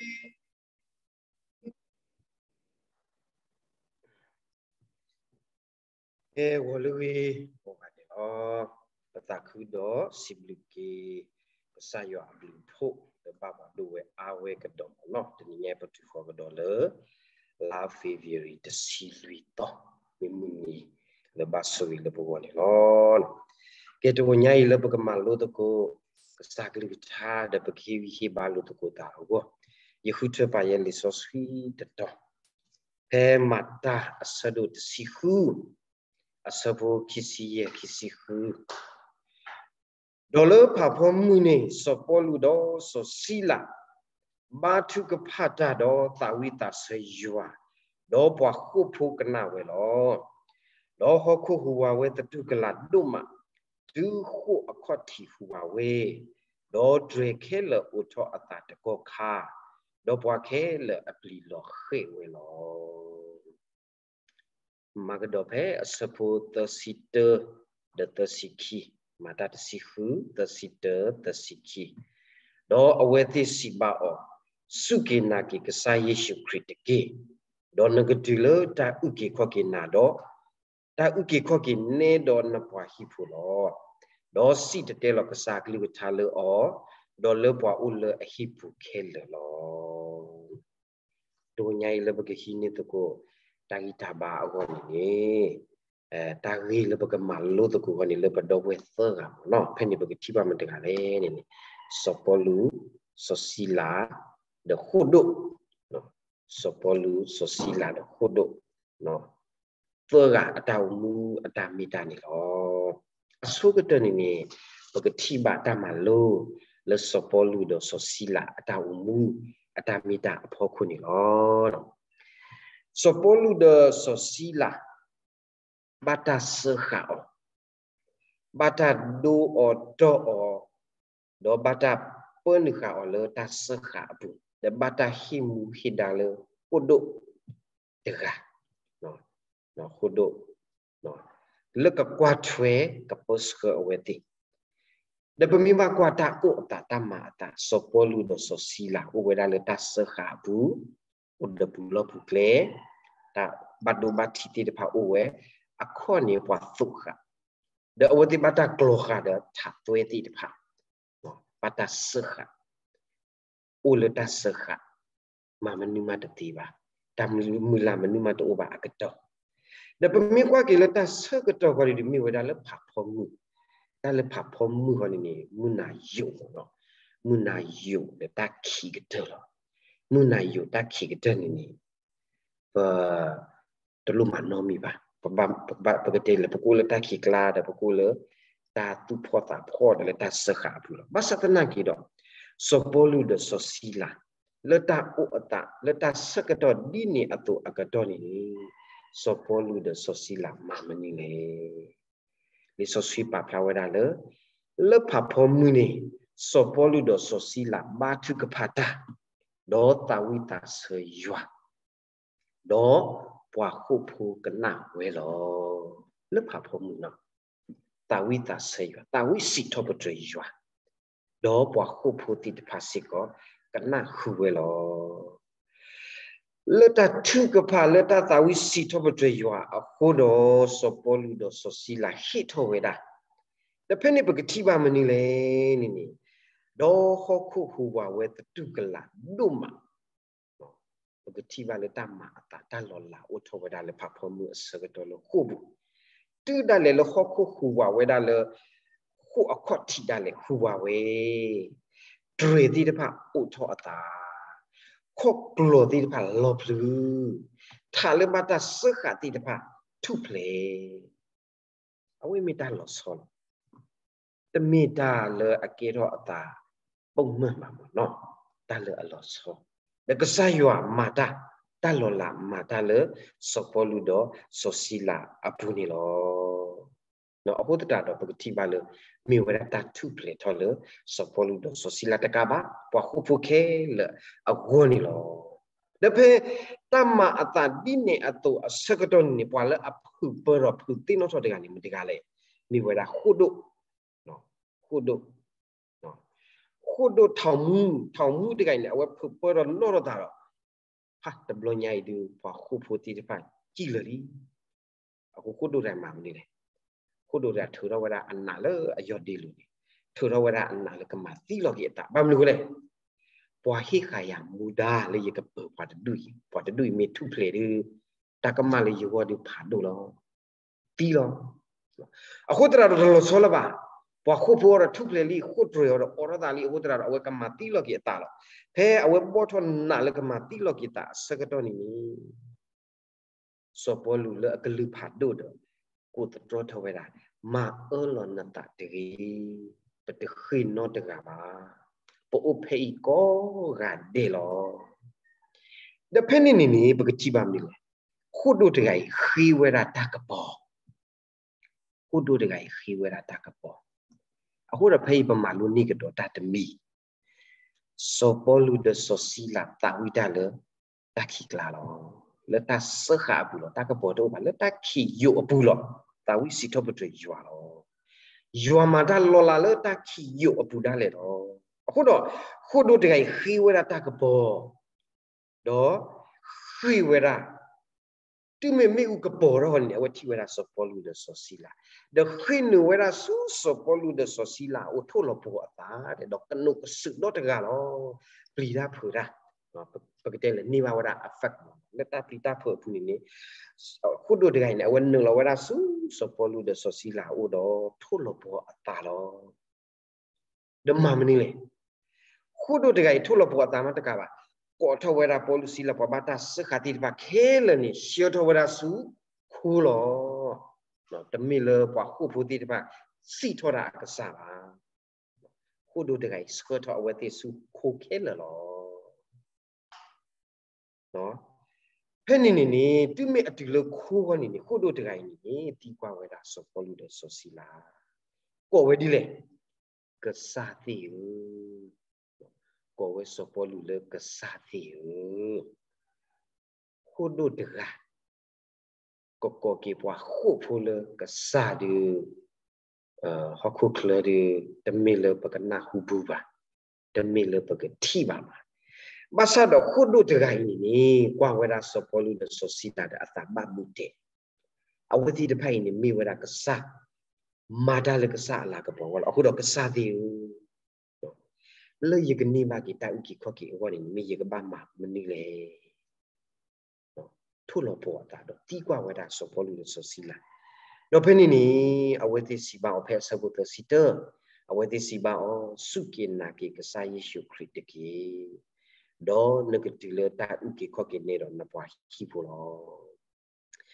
ကဲ ဂီၤလၢဂ့ၤ ကိးဂၤဒဲးလီၤ. ပသးခုဒီးစံးဘျုးက့ၤ ကစၢ်ယွၤအဘျုးအဖှိၣ် လၢဘၣ်ပှၤဒိၣ်ဝဲအါဝဲကဒီးမ့ၢ်နီၤ. တနံၤညါပတုၤဃီၤကဒီးလၢ လါ February တဆံလွံၢ်သီ မ့ၢ်မုၢ်နံၤလၢဘၣ်ဆိၣ်ဂ့ၤလၢပဂီၢ်န့ၣ်လီၤ. ကဲ တဂီၤညါအံၤလၢပကမၤလိသကိး ကစၢ်ကလုၢ်ကထါ ဒီးပကဟ့ၣ်ဂံၢ်ဟ့ၣ်ဘါလိာ်သကိးသးအဂီၢ်, ယဃုထၢပာ်ယဲလံာ်စီဆှံတတီၤ ဖဲမၤတၢ်အဆၢဒိၣ်တဆံဃု အဆၢဖိခံဆံယဲၢ် ခံဆံဃု ဒီးလၢဖးဖီမုၢ်န့ၣ် စီၤပီလူးဒီးစီၤစံလး ဘါထုကဖၣ်တၢ်ဒီးသးဝံၣ်သးဆၢယွၤ, ဒီးပှၤဃိာ်ဖိကနၣ်ဝဲလီၤ. ဒီးဟီၣ်ခိၣ်ဟူးဝးဝဲသတူၢ်ကလာ်ဒိၣ်မး, တုၤဃိာ်အခီၣ်ထံးဟူးဝးဝဲ, ဒီးတြဲၤခဲလၢာ်အိးထီၣ်အသးတကီၢ်ခါ, ဒီးပှၤခဲလၢာ်အပျံၤလီၤဃဲၣ်ဝဲလီၤ. မၤကဒီးဖဲအဆၢဖိသၢဆံတၢ ဒီးသၢဆံခံ, မၤတၢ်တဆံဃု သၢဆံတၢ သၢဆံခံ, ဒီးအဝဲသ့ၣ်စံးဘၣ်အီၤ, စူၢ်က့ၤနာ်က့ၤကစၢ်ယ့ၣ်ၡူးခရံာ်တက့ၢ်. ဒီးနကတုၤလၢတၢ်အုၣ်က့ၤခီၣ်က့ၤနၤဒီး, တၢ်အုၣ်က့ၤခီၣ်က့ၤနဲဒီးနပှၤဟံၣ်ဖိလီၤ. ဒီးစံၣ်တဲၤတဲလီၤကစၢ်အကလုၢ်ကထါလၢအီၤ, ဒီးလၢပှၤအိၣ်လၢအဟံၣ်ပူၤခဲလၢာ်လီၤ. တဂီၤညါအံၤလၢပကဟံးန့ၢ်သကိး တၢ်ဂံၢ်တၢ်ဘါအဂီၢ်န့ၣ်န့ၣ်, တၢ်ဂ့ၢ်လၢပကမၤလိသကိးအဂီၢ်န့ၣ် လၢပဒီပုၢ်ဝဲၢ်သၢဂၤမ့ၢ်နီၤ. ဖဲန့ၣ်ပကထံၣ်ဘၣ်မတၤတဂၤလဲၣ်န့ၣ်န့ၣ်, စီၤပီလူး, စီၤစံလး, ဒီးဃိာ်ဒိၣ်, စီၤပီလူး, စီၤစံလး ဒီးဃိာ်ဒိၣ်, သၢဂၤအတၢ်အိၣ်မူအတၢ်မ့ၢ်တၢ်န့ၣ်လီၤ. အဆိကတၢၢ်န့ၣ်န့ၣ်, ပကထံၣ်ဘၣ်တၢ်မၤလိ လၢစီၤပီလူးဒီးစီၤစံလးအတၢ်အိၣ်မူ အတၢ်မ့ၢ်တၢ်အဖီခိၣ်န့ၣ်လီၤ. စီၤပီလူးဒီးစီၤစံလး ဘၣ်တၢ်စၢဃာ်အီၤ, ဘၣ်တၢ်ဒိအီၤတီၢ်အီၤ, ဒီးဘၣ်တၢ်ပၢနုာ်ဃာ်အီၤလၢတၢ်စၢဃာ်အပူၤ, ဒီးဘၣ်တၢ်ဟ့ၣ်မူဟ့ၣ်ဒါလၢဃိာ်ဒိၣ်တဂၤ, ဃိာ်ဒိၣ်, လၢကကွၢ်ထွဲကပၢဆှၢအဝဲသ့ၣ်. ဒီးပမ့ၢ်ဘၣ်ကွၢ်တၢ်အိၣ်အသးတၢ်မၤအသး စီၤပီလူးဒီးစီၤစံလး အိၣ်ဝဲဒၣ်လၢတၢ်စၢဃာ်အပူၤ, အိၣ်ဒီးပူၤလီၢ်ပူၤကျဲ, တၢ်ဘၣ်ဒိဘၣ်ထံးသ့ၣ်တဖၣ်အိၣ်ဝဲ, အခီၣ်န့ၣ်ပှၤသိးဃာ်, ဒီးအဝဲသ့ၣ်ဘၣ်တၢ်ကျီၤဃာ်ဒီးထးသွဲသ့ၣ်တဖၣ်, ဘၣ်တၢ်စၢဃာ်, အိၣ်လၢတၢ်စၢဃာ်, မၤမနုၤမးတသ့ဘၣ်, တၢ်မုၢ်လၢ်မနုၤမးတအိၣ်ဘၣ်အကတီၢ်. ဒီးပမ့ၢ်ကွၢ်က့ၤလၢတၢ်ဆၢကတီၢ်ဃီန့ၣ်ဒီး မ့ၢ်ဝဲဒၣ်လၢဖးဖီမုၢ်, တၢ်လၢဖးဖီမုၢ်ဃီန့ၣ်န့ၣ် မုၢ်နၤယိာ်မ့ၢ်နီၤ, မုၢ်နၤယိာ်ဒီးတၢ်ခံးကတၢၢ်လီၤ. မုၢ်နၤယိာ်တၢ်ခံးကတၢၢ်န့ၣ်န့ၣ် ပ တလိၣ်မၤနီတမံၤဘၣ်. ပကတဲလၢ ပကအိၣ်လၢတၢ်ခံးကျါဒီး ပကအိၣ်လၢ တၢ်သူၣ်ဖှီၣ်သးဖှီၣ်ဒီးလၢတၢ်စၢဃာ်အပူၤလီၤ. ဘၣ်ဆၣ်သနာ်က့ဒီး စီၤပီလူးဒီးစီၤစံလၤ လၢတၢ်အိၣ်အသး လၢတၢ်ဆၢကတီၢ်ဒ်န့ၣ်အသိးအကတီၢ်န့ၣ် စီၤပီလူးဒီးစီၤစံလၤမၤမနုၤလဲၣ်. လံာ်စီဆှံပာ်ဖျါဝဲဒၣ်လၢ လၢဖးဖီမုၢ်န့ၣ် စီၤပီလူးဒီးစီၤစံလၤဘါထုကဖၣ်တၢ် ဒီးသးဝံၣ်သးဆၢယွၤ ဒီးပှၤဃိာ်ဖိကနၣ်ဝဲလီၤ. လၢဖးဖီမုၢ်န့ၣ် သးဝံၣ်သးဆၢယွၤ သးဝံၣ်စံးထီၣ်ပတြၢၤယွၤ ဒီးပှၤဃိာ်ဖိသ့ၣ်တဖၣ်စ့ၢ်ကီး ကနၣ်ဃုာ်ဝဲလီၤ. လၢတၢ်ထုကဖၣ်လၢတၢ်သးဝံၣ်စံးထီၣ်ပတြၢၤယွၤအဃိဒီး စီၤပီလူးဒီးစီၤစံလၤဟ့ၣ်ထီၣ်ဝဲဒၣ်, ဒီးဖဲန့ၣ်ပကထံၣ်ဘၣ်မနုၤလဲၣ်န့ၣ်န့ၣ်, ဒီးဟီၣ်ခိၣ်ဟူးဝးဝဲသတူၢ်ကလာ်ဒိၣ်မး ပကထံၣ်ဘၣ်လၢတၢ်မၤအသး တၢ်လီၤလးအိၣ်ထီၣ်ဝဲဒၣ်လၢဖးဖီမုၢ်အဆၢကတီၢ်လၢဃိာ်ပူၤ, တုၤဒၣ်လဲာ်လၢဟီၣ်ခိၣ်ဟူးဝးဝဲဒၣ်လၢ ဃိာ်အခီၣ်ထံးဒၣ်လဲာ်ဟူးဝးဝဲ, တြဲၤသ့ၣ်တဖၣ်အိးထီၣ်အသး, ခီၣ်ကျီၤသ့ၣ်တဖၣ်လီၤပျံၤ, ထးလၢဘၣ်တၢ်စၢဃာ်သ့ၣ်တဖၣ်ထူၣ်ဖျဲး အဝဲမ့ၢ်တၢ်လီၤဆီလီၤ. တမ့ၢ်တၢ်လၢအကဲထီၣ်အသးပိာ်မုၣ်မးမ့ၢ်နီၤ, တၢ်လၢအလီၤဆီ, ဒီးကစၢ်ယွၤမၤတၢ်, တၢ်လီၤလးမၤတၢ်လၢစီၤပီလူးဒီးစီၤစံလၤအပူၤန့ၣ်လီၤ. အဃိသတးဒီးပကထံၣ်ဘၣ်လၢ မ့ၢ်ဝဲဒၣ်တၢ်ထူၣ်ဖျဲးထီၣ်လၢစီၤပီလူးဒီးစီၤစံလၤတကးဘၣ် ပှၤဃိာ်ဖိခဲလၢာ်အဂီၢ်န့ၣ်လီၤ. ဒီးဖဲတၢ်မၤအသးဒ်န့ၣ်အသိးအဆၢကတီၢ်န့ၣ်န့ၣ် ပှၤလၢအဖုးပၢၢ်ထီၣ်ဖုးသ့ၣ်နီၣ်ထီၣ်တဂၤန့ၣ် မတၤတဂၤလဲၣ်, မ့ၢ်ဝဲဒၣ်ဃိာ်ဒိၣ်, ဃိာ်ဒိၣ်, ဃ ဃိၣ်ဒိၣ်ထီးမူ, ထီးမူတဂၤအံၤန့ၣ် အဝဲဖုးပၢၢ်ထီၣ်နီၣ်ထီၣ်သးဒီး, ဖးတဘျီညါအံၤဒုး ပှၤဃိၣ်ဖိသ့ၣ်တဖၣ်စံၣ်လၢာ်လံ. အဃိဃိၣ်ဒိၣ်တဂၤမၤမနုၤလဲၣ်. ဃိၣ်ဒိၣ်တဂၤထုးထီၣ်ဝဲဒၣ်အနးလၢအယီၢ်ဒ့လိၤန့ၣ်, ထုးထီၣ်ဝဲဒၣ်အနးလၢကမၤသံလီၤက့ၤအသး. ဘၣ်မနုၤအဃိလဲၣ်. ပှၤဟ့ၣ်ဃာ်ယၤမူဒါလၢယကပၢၤပှၤတဒူၣ်အံၤ, ပှၤတဒူၣ်အံၤမ့ၢ်ထူၣ်ဖျဲးဒီး, တၢ်ကမၣ်လၢယဂီၢ်ဒီးဖးဒိၣ်လီၤ. သံလီၤ. အဃိသတးဒီးတလီၤဆီလၢၤဘၣ်. ပှၤဃိၣ်ဖိအံၤဒီးထူၣ်ဖျဲးလံ, ဃိၣ်တြဲၤအီၤဒီးအိးထီၣ်သးလံ, အဃိသတးဒီးအဝဲကမၤသံလီၤက့ၤအသးလီၤ. ဖဲအဝဲဘီၣ်ထီၣ်နးလၢကမၤသံလီၤက့ၤသးအဆၢကတီၢ်န့ၣ်န့ၣ် စီၤပီလူးလၢအကလုၢ်ဖးဒိၣ်ဒီး ကိးသတြီထီၣ်ဝဲဒၣ်, မၤအၢလီၤနသးတဂ့ၤ, ပတဃ့ၢ်နီတဂၤဘၣ်. ပအိၣ်ဖဲအံၤကိးဂၤဒဲးလီၤ. ဒီးဖဲန့ၣ်န့ၣ်န့ၣ် ပကထံၣ်ဘၣ်မနုၤလဲၣ်. ဃိၣ်ဒိၣ်တဂၤအံၤဃ့ဝဲဒၣ်တၢ်ကပီၤ ဃိၣ်ဒိၣ်တဂၤအံၤဃ့ဝဲဒၣ်တၢ်ကပီၤ. အဃိဒီးဖဲအံၤပမၤလိန့ၢ်ကဒီးတၢ်တမံၤ, စီၤပီလူးဒီးစီၤစံလၤသးဝံၣ်တၢ်လၢတၢ်ခံးကျါလီၤ. လၢတၢ်စၢဃာ်အပူၤလီၤ. တၢ်ကပီၤတအိၣ်ဘၣ်, လၢတၢ်ခံးယိာ်အပူၤလီၤ. သးဝံၣ်စံးထီၣ်ပတြၢၤယွၤလီၤ. ယွၤမၤတၢ်လီၤလးလၢတၢ်ခံးယိာ်အပူၤဒၣ်လဲာ်လီၤ. အဃိဒီး ဃိၣ်ဒိၣ်တဂၤအံၤဃ့ဝဲဒၣ်တၢ်ကပီၤ ဒီးဃ့ၢ်ဝဲဒၣ်, တုၤမ့ၢ်မ့ၣ်အူကပီၤထီၣ်န့ၣ် အဝဲထံၣ်ဝဲဒၣ်စီၤပီလူးဒီးစီၤစံလၤ, ဒီးဃ့ၢ်နုာ်ဝဲဒၣ်ဆူစီၤပီလူးဒီးစီၤစံလၤအအိၣ် ထိၣ်လီၤပှီၤအသးဒီး ကနိးကစုာ်ဒီတဂၤလီၤ. ပျံၤတၢ်ဖုးတၢ်, ပကတဲလၢန့ၢ်ဘၣ်ဝဲဒၣ် effect လၢတၢ်ပျံၤတၢ်ဖုးအပူၤန့ၣ်န့ၣ်, ဃိၣ်ဒိၣ်တဂၤအံၤန့ၣ် အဝဲနုာ်လီၤဝဲဒၣ်ဆူစီၤပီလူးဒီးစီၤစံလၤအအိၣ်ဒီး ထိၣ်လီၤပှီၤအသးလီၤ. ဒီးမၤမနုၤလဲၣ်. ဃိၣ်ဒိၣ်တဂၤအံၤ ထိၣ်လီၤပှီၤအသးမးတကးဘၣ်, ကိးထီၣ်ဝဲဒၣ်ပီလူးစံလၤ ပှၤဘၣ်တၢ်စၢဃာ်သ့ၣ်တဖၣ်ခဲလၢာ်န့ၣ် ဆှၢထီၣ်ဝဲဒၣ်ဆူခိလီၤ. တမ့ၢ်လၢပှၤဃိၣ်ဖိသ့ၣ်တဖၣ် စံးထီၣ်ဒၣ်အကစၢ်ဘၣ်. ဃိၣ်ဒိၣ်တဂၤအံၤ ဆှၢထီၣ်အဝဲသ့ၣ်ဆူခိခဲလၢာ်လီၤ. ဖဲန့ၣ်န့ၣ်န့ၣ် တုၤမ့ၢ်အတုၤလၢခိအဂီၢ်န့ၣ်န့ၣ် ဃိၣ်ဒိၣ်တဂၤအံၤန့ၣ်န့ၣ် သံကွၢ်ဝဲဒၣ်စီၤပီလူးဒီးစီၤစံလၤ, ကိးဝဲဒ်လဲၣ်. ကစၢ်သ့ၣ်ဧၢ, ကိးဝဲစီၤပီလူးလၢကစၢ်သ့ၣ်ဧၢ. ဃိၣ်ဒိၣ်တဂၤ ကကိးက့ၤပှၤဃိၣ်ဖိလၢကစၢ်ဒီး ဟီၣ်ခိၣ်ချၢဒီး တမ့ၢ်လၢပကနၢ်ဟူပူၤဘၣ်, တမ့ၢ်လၢပကထံၣ်ဘၣ်ဘၣ်. ဘၣ်ဆၣ်ဒီးဃိၣ်ဒိၣ်တဂၤအံၤန့ၣ်န့ၣ် ကွၢ်ဝဲဒၣ်စီၤပီလူးဒီးစီၤစံလၤဒီးအသးဘၣ်ဘူးတဲာ်, အဝဲသ့ၣ်တဖၣ်အံၤန့ၣ် မ့ၢ်ဝဲဒၣ်ကစၢ်, မၤတၢ်လၢကစၢ်အလၤကပီၤအဂီၢ်လီၤ. အဃိဒီးကစၢ်သ့ၣ်ဧၢ, လၢယကန့ၢ်ဘၣ်က့ၤတၢ်အုၣ်က့ၤခီၣ်က့ၤအဂီၢ်န့ၣ် မ့ၢ်ယကဘၣ်မၤမနုၤလဲၣ်. ထိၣ်လီၤပှီၤအသးဒီးသံကွၢ်ဝဲဒၣ်စီၤပီလူးဒီးစီၤစံလၤ, ဒီးဖဲန့ၣ်န့ၣ် အဝဲသ့ၣ်စံးဘၣ်အီၤဖဲအဆၢဖိသၢဆံတၢ, အဝဲသ့ၣ်စံးဘၣ်အီၤ, စူၢ်က့ၤနာ်က့ၤကစၢ်ယ့ၣ်ၡူးခရံာ်တက့ၢ်, ဒီးနကတုၤလၢတၢ်အုၣ်က့ၤခီၣ်က့ၤန့ၣ်ဒီးနပှၤဟံၣ်ဖိလီၤ.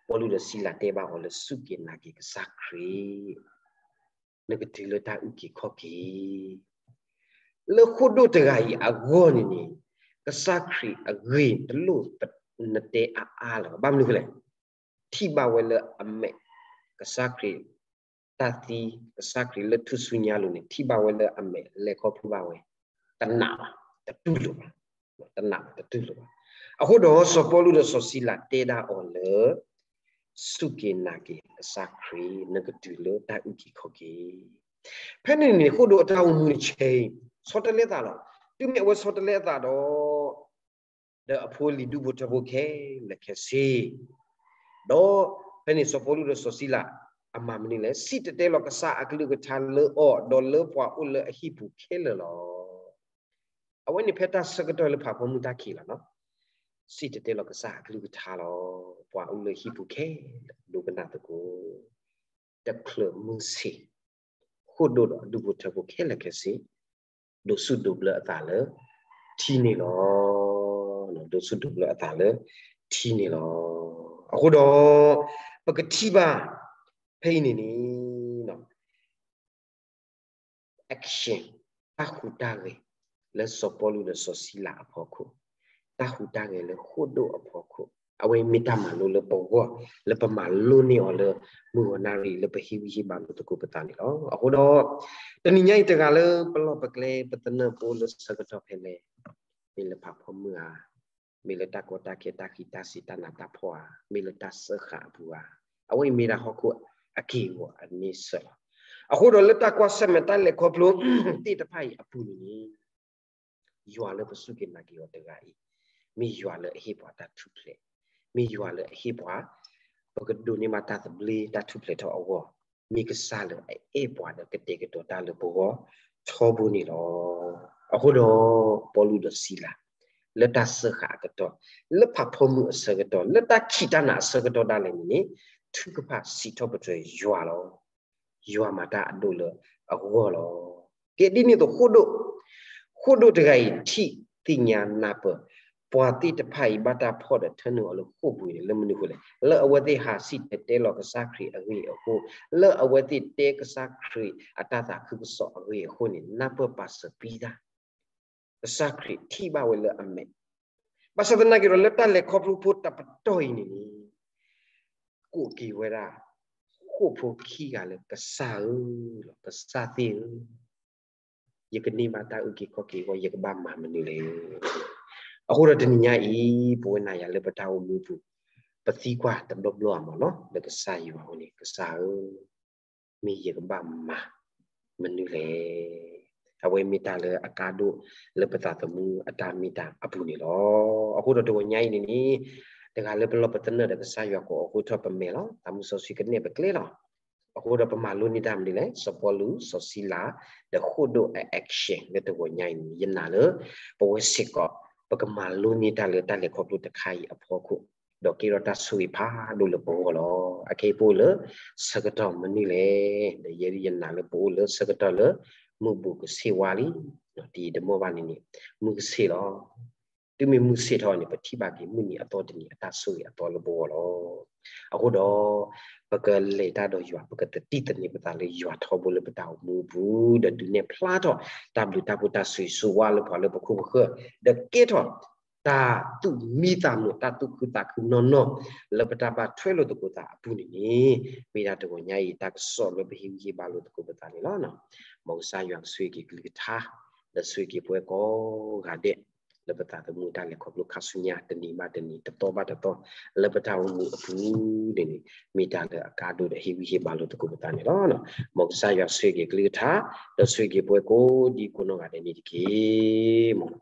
ပီလူးဒီးစံလၤတဲဘၣ်အီၤလၢ စူၢ်က့ၤနာ်က့ၤကစၢ်ခရံာ်, နကတုၤလၢတၢ်အုၣ်က့ၤခီၣ်က့ၤ လၢဃိၣ်ဒိၣ်တဂၤအံၤအဂီၢ်န့ၣ်န့ၣ်, ကစၢ်ခရံာ်အဂ့ၢ်တလိၣ်နတဲအါအါလၢၤဘၣ်. ဘၣ်မနုၤဃိလဲၣ်. ထံၣ်ဘၣ်ဝဲလၢအမဲာ်, ကစၢ်ခရံာ်, တၢ်သံ, ကစၢ်ခရံာ်လၢထူၣ်စုညါလိၤန့ၣ် ထံၣ်ဘၣ်ဝဲလၢအမဲာ်လဲၤခီဖျိဘၣ်ဝဲ, တနာ်ဘၣ်, တတူၢ်လိာ်ဘၣ်, တနာ်ဘၣ်တတူၢ်လိာ်ဘၣ်. အဃိဒီးစီၤပီလူးဒီးစီၤစံလၤတဲဒၣ်အီၤလၢ စူၢ်က့ၤနာ်က့ၤကစၢ်ခရံာ်, နကတုၤလၢတၢ်အုၣ်က့ၤခီၣ်က့ၤ. ဖဲန့ၣ်န့ၣ် ဃိၣ်ဒိၣ်အတၢ်အိၣ်မူန့ၣ် change, ဆီတလဲအသးလီၤ. တုၤမ့ၢ်အဝဲဆီတလဲအသးဒီး ဒီးအဖိအလံၤဒူၣ်ဖိထၢဖိခဲလၢာ်ခဲဆ့, ဒီးဖဲန့ၣ်စီၤပီလူးဒီးစီၤစံလၤ အမၤမနုၤလဲၣ်. စံၣ်တဲၤတဲလီၤကစၢ်အကလုၢ်ကထါလၢအီၤ, ဒီးလၢပှၤအိၣ်လၢအဟံၣ်ပူၤခဲလၢာ်လီၤ. အဝဲန့ၣ်ဖဲတၢ်ဆၢကတီၢ်လၢဖးဖီမုၢ်တၢ်ခံးလီၤနီၤ. စံၣ်တဲၤတဲလီၤကစၢ်အကလုၢ်ကထါလီၤ. ပှၤအိၣ်လၢဟံၣ်ပူၤခဲလၢာ် ဒိကနၣ်သကိး, တချုးမုၢ်ဆ့ၣ်, ဃိၣ်ဒိၣ်ဒီးအဒူၣ်ဖိထၢဖိခဲလၢာ်ခဲဆ့ ဒိးဆူၣ်ဒိးဘျၢအသးလၢထံန့ၣ်လီၤ. ဒိးဆူၣ်ဒိးဘျၢအသးလၢထံန့ၣ်လီၤ. အဃိဒီး ပကထံၣ်ဘၣ် ဖဲအံၤန့ၣ်န့ၣ် action, တၢ်ဟူးတၢ်ဂဲၤလၢစီၤပီလူးဒီးစီၤစံလၤအဖီခိၣ်, တၢ်ဟူးတၢ်ဂဲၤလၢဃိၣ်ဒိၣ်အဖီခိၣ်, အဝဲမ့ၢ်တၢ်မၤလိလၢပဂီၢ်, လၢပမၤလိန့ၢ်အီၤလၢ မုၢ်ဂီၤနၣ်ရံၣ်လၢပဟ့ၣ်ဂံၢ်ဟ့ၣ်ဘါလိာ်သကိးပသးန့ၣ်လီၤ. အဃိဒီး တနံၤညါအံၤတဂၤလၢပလီၢ်ပကျဲ ပသနၢၣ်ပအိၣ်လၢဆၢကတီၢ်ဖဲလဲၣ်, မ့ၢ်လၢဖးဖီမုၢ်ဧါ, မ့ၢ်လၢတၢ်ကီတၢ်ခဲတၢ်ဃံးတၢ်စံးတၢ်နးတၢ်ဖှီၣ်ဧါ, မ့ၢ်လၢတၢ်စၢဃာ်အပူၤဧါ, အဝဲအံၤမ့ၢ်ဒၣ်ဟီၣ်ခိၣ်အက့ၢ်အဂီၤအန့ဆၢၣ်လီၤ. အဃိဒီးလၢတၢ်ကွၢ်ဆၢၣ်မဲာ်တၢ်လဲၤခီဖျိသ့ၣ်တဖၣ်အံၤအပူၤန့ၣ်န့ၣ် ယွၤလၢပစူၢ်က့ၤနာ်က့ၤအီၤတဂၤအံၤ မ့ၢ်ယွၤလၢအဟ့ၣ်ပှၤတၢ်ထူၣ်ဖျဲး, မ့ၢ်ယွၤလၢအဟ့ၣ်ပှၤ ပကဒိးန့ၢ်ဘၣ်တၢ်သဘျ့တၢ်ထူၣ်ဖျဲးထီၣ်အဂီၢ်, မ့ၢ်ကစၢ်လၢအအဲၣ်ပှၤဒီးကတဲာ်ကတီၤတၢ်လၢပဂီၢ်ထီဘိန့ၣ်လီၤ. အဃိဒီး ပီလူးဒီးစံလၤ လၢတၢ်စၢဃာ်အကတီၢ်, လၢဖးဖီမုၢ်အဆၢကတီၢ်, လၢတၢ်ခံးတၢ်နၤအဆၢကတီၢ်ဒၣ်လဲာ်န့ၣ်န့ၣ် ထုကဖၣ်စံးထီၣ်ပတြၢၤယွၤလီၤ. ယွၤမၤတၢ်အဒိၣ်လၢအဂီၢ်လီၤ. ကဲဒ်န့ၣ်အသိးဃိၣ်ဒိၣ်, ဃိၣ်ဒိၣ်တဂၤအံၤထံၣ်သ့ၣ်ညါနၢ်ပၢၢ် ပှၤသ့ၣ်တဖၣ်အံၤဘၣ်တၢ်ဖီၣ်ဒီးထၢနုာ်အီၤလၢဃိာ်ပူၤန့ၣ် လၢမနုၤအဃိလဲၣ်. လၢအဝဲသ့ၣ်ဟးစံၣ်တဲၤတဲလီၤကစၢ်ခရံာ်အဂ့ၢ်အဃိ, လၢအဝဲသ့ၣ်တဲကစၢ်ခရံာ်အတၢ်သးခုကစီၣ်အဂ့ၢ်အဃိန့ၣ် နၢ်ပၢၢ်ပာ်စၢၤပံတၢ် ကစၢ်ခရံာ်ထံၣ်ဘၣ်ဝဲလၢအမဲာ်, ဘၣ်ဆၣ်သနာ်က့ဒီးလၢတၢ်လဲၤခီဖျိဖိတပတီၢ်အံၤန့ၣ်န့ၣ် ကိးက့ၤဝဲဒၣ် ဃိာ်ဖိခံဂၤလၢကစၢ်ဧၢ, ကစၢ်သ့ၣ်ဧၢ, ယကန့ၢ်ဘၣ်တၢ်အုၣ်က့ၤခီၣ်က့ၤအဂီၢ် ယကဘၣ်မၤမနုၤလဲၣ်. အဃိဒီးတနံၤညါအံၤ ပဝဲနၤယၤလၢပတၢ်အိၣ်မူပူၤ ပသံကွၢ်တဘျီဘျီအမးလီၤ လၢကစၢ်ယွၤအအိၣ်န့ၣ် ကစၢ်ဧၢ မ့ၢ်ယကဘၣ်မၤမနုၤလဲၣ်. အဝဲမ့ၢ်တၢ်လၢအကါဒိၣ်လၢပသးသမူအတၢ်မ့ၢ်တၢ်အပူၤန့ၣ်လီၤ. အဃိဒီးတဂီၤညါအံၤန့ၣ်န့ၣ် တဂၤလၢပလီၢ်ပသနၢၣ်ဒီးကစၢ်ယွၤကိးအဃိထီၣ်ပမဲာ်လီၤ. သးမုၢ်စီဆှံကနဲၣ်ပကျဲလီၤ. အဃိဒီးပမၤလိန့ၢ်တၢ်မနုၤလဲၣ်, စီၤပီလူး, စီၤစံလၤ, ဒီးဃိၣ်ဒိၣ်အ action လၢတဂီၤညါအံၤန့ၣ် ယနာ်လၢ ပဝဲစ့ၢ်ကီး ပကမၤလိန့ၢ်တၢ်လၢတၢ်လဲၤခီဖျိတခါအံၤအဖီခိၣ် ဒီးကဲထီၣ်တၢ်ဆိၣ်ဂ့ၤဖးဒိၣ်လၢပဂီၢ်လီၤ. အခဲအံၤပအိၣ်လၢဆၢကတီၢ်မနုၤလဲၣ်, ဒီးယဲယနာ်လၢပအိၣ်လၢဆၢကတီၢ်လၢ မုၢ်ဘူးကဆ့ၣ်ဝါလံ, တယံာ်တမီၢ်ဘၣ်န့ၣ်န့ၣ် မုၢ်ကဆ့ၣ်လီၤ. တုၤမ့ၢ်မုၢ်ဆ့ၣ်ထီၣ်န့ၣ် ပထံၣ်ဘၣ်က့ၤမုၢ်နံၤအသီတနံၤအတၢ်ဆိၣ်ဂ့ၤအသီလၢပဂီၢ်လီၤ. အဃိဒီး ပကလဲၤတၢ်ဒီးယွၤ, ပကသတံၢ်သန့ၤပသးလၢယွၤထီဘိလၢပတၢ်အိၣ်မူအပူၤ, ဒီးဒုးနဲၣ်ဖျါထီၣ်တၢ်ဘျုးတၢ်ဖှိၣ်တၢ်ဆိၣ်ဂ့ၤဆိၣ်ဝါလၢပှၤလၢပခိၣ်ပဃၢၤ, ဒီးကဲထီၣ်တၢ်သူၣ်မံသးမုာ် တၢ်သူၣ်ခုသးခုနီၢ်နီၢ် လၢပတၢ်ဘၣ်ထွဲလိာ်သကိးသးအပူၤန့ၣ်န့ၣ် မ့ၢ်ဒၣ်တဂီၤညါအံၤတၢ်ကစီၣ်လၢပဟ့ၣ်ဂံၢ်ဟ့ၣ်ဘါလိာ်သကိးပသးန့ၣ်လီၤ. မ်ကစၢ်ယွၤကဆိၣ်ဂ့ၤက့ၤကလုၢ်ကထါ ဒီးဆိၣ်ဂ့ၤက့ၤပဝဲကိးဂၤဒဲး လၢပသးသမူတၢ်လဲၤခီဖျိခါဆူညါ တနံၤဘၣ်တနံၤ တသီဘၣ်တသီ လၢပတၢ်အိၣ်မူအပူၤန့ၣ်န့ၣ် မ့ၢ်တၢ်လၢအကါဒိၣ်ဒီးဟ့ၣ်ဂံၢ်ဟ့ၣ်ဘါလိာ်သကိးပသးန့ၣ်လီၤ. မ်ကစၢ်ယွၤဆိၣ်ဂ့ၤက့ၤကလုၢ်ကထါ ဒီးဆိၣ်ဂ့ၤက့ၤပဝဲကိးဒံကိးနီၢ်ဂၤဒဲးန့ၣ်တက့ၢ်.